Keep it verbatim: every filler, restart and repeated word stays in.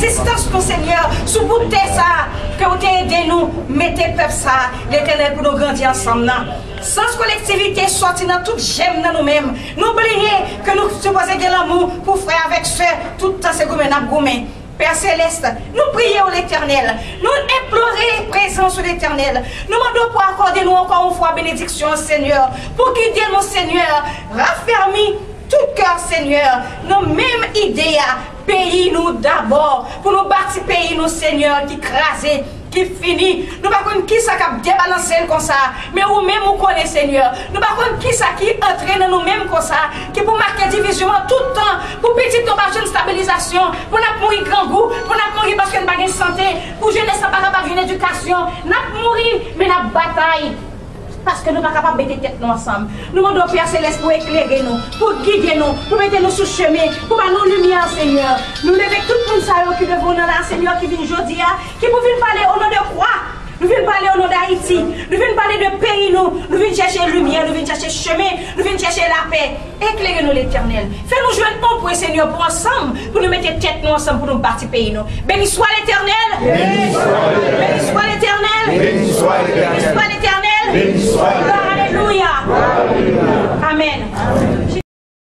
Rezistans nou, Senyè, sou bout tè sa a, ke w te ede nou mete pèp sa a, Letènèl, pou nou grandi ansanm nan. Sans kolektivite sòti nan tout jèm nan nou menm. Nou bliye ke nou sipoze gen lanmou pou frè avèk sè, tout tan se goumen n ap goumen. Pè Selès, nou priye w, Letènèl. Nou enplore prezans ou, Letènèl. Nou mande w pou akòde nou ankò yon fwa benediksyon, Senyè, pou gide nou, Senyè. Rafèmi tout kè, Senyè, nan menm ide a, peyi nou dabò, pou nou bati peyi nou, Senyè, ki kraze, ki fini. Nou pa konn kisa k ap debalanse l konsa, men ou menm ou konnen, Senyè. Nou pa konn kisa ki antre nan nou menm konsa, ki pou make divizyon an tout tan, pou pitit nou pa jwenn stabilizasyon, pou n ap mouri grangou, pou n ap mouri paske n pa gen sante, pou jenès la pa kapab jwenn edikasyon. N ap mouri, men n ap batay. Paske nou pa kapab mete tèt nou ansanm. Nou mande w, Pè Selès, pou eklere nou, pou gide nou, pou mete nou sou chemen, pou ba nou limyè, Senyè. Nou leve tout moun sa yo ki devan w nan la, Senyè, ki vin jodi a, ki pou vin pale o non de kwa? Nou vin pale o non d Ayiti. Nou vin pale de peyi nou. Nou vin chèche limyè, nou vin chèche chemen, nou vin chèche lapè. Eklere nou, Letènèl. Fè nou jwenn on pwen, Senyè, pou ansanm, pou nou mete tèt nou ansanm, pou nou bati peyi nou. Beni swa Letènèl. Beni swa. Beni swa